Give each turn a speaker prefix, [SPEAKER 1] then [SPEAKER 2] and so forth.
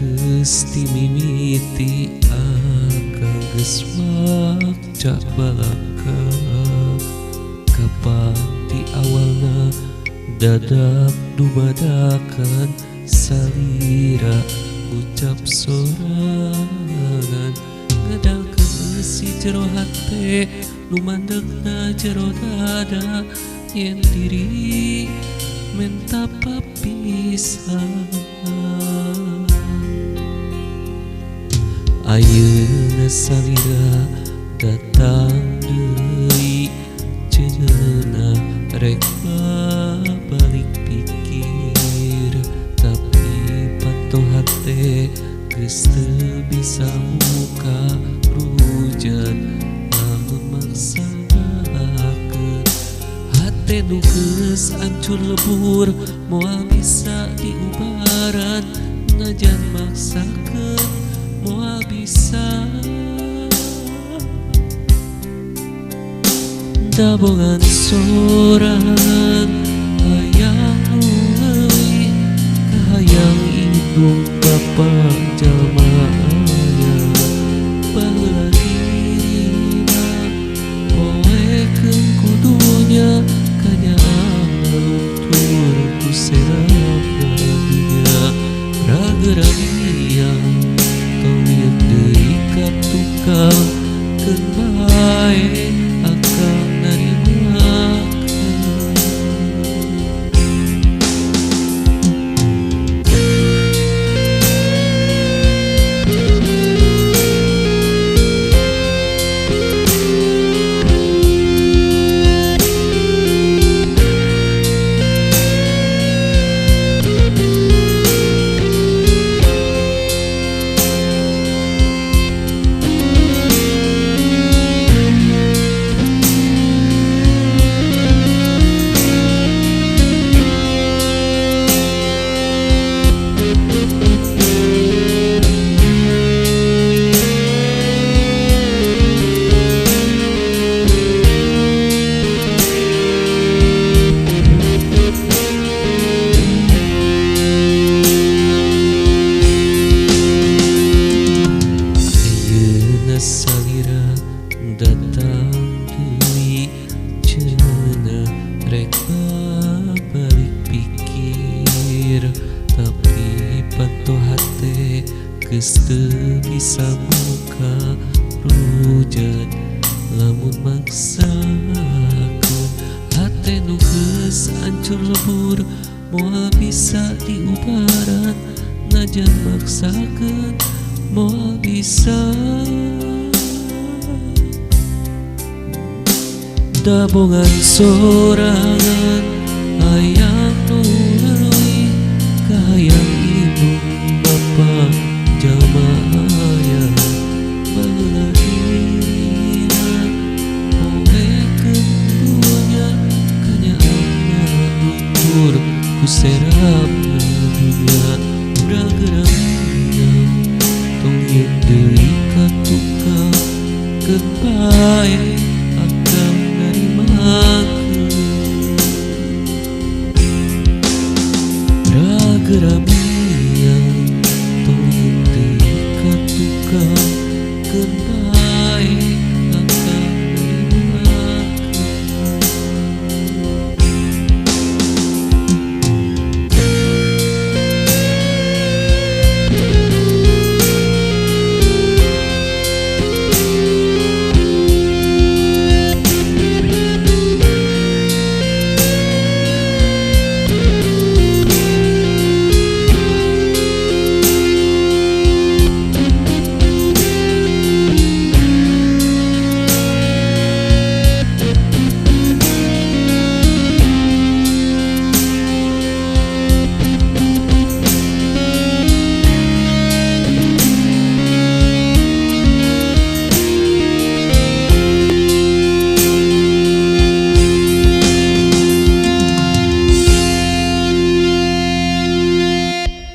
[SPEAKER 1] Geus ti mimiti akang geus wakca balaka. Kapan ti awalna dadak dumadakan salira ngucap sorangan. Ngadalkeun si jero hate nu mandegna jero dada yen diri menta papisahan. Ayeuna salira datang deui cenah rek balik pikir, tapi panto hate geus teu bisa muka rujan lamun maksanakeun. Hate nu geus ancur lebur moal bisa diubaran, najan maksakeun moal bisa. Dabongan sorangan hayang nu leuwih kahayang indung bapa jalma aya. Baheula dirina poekeun ku dunya kanyaah luntur ku serapna dunya. Raga-ragiang tong lieur deui ka tukang keun bae akang narimakeun. Ayeuna salira datang deui cenah rek balik pikir, tapi panto hate geus teu bisa muka rujan lamun maksakeun. Hate nu geus ancur lebur moal bisa diubaran, najan maksakeun moal bisa. Dabongan sorangan hayang nu leuwih kahayang indung bapa jalma aya. Baheula dirina poekeun dunya kanyaahna luntur ku serapna dunya. Raga-ragiang tong lieur deui ka tukang keun bae.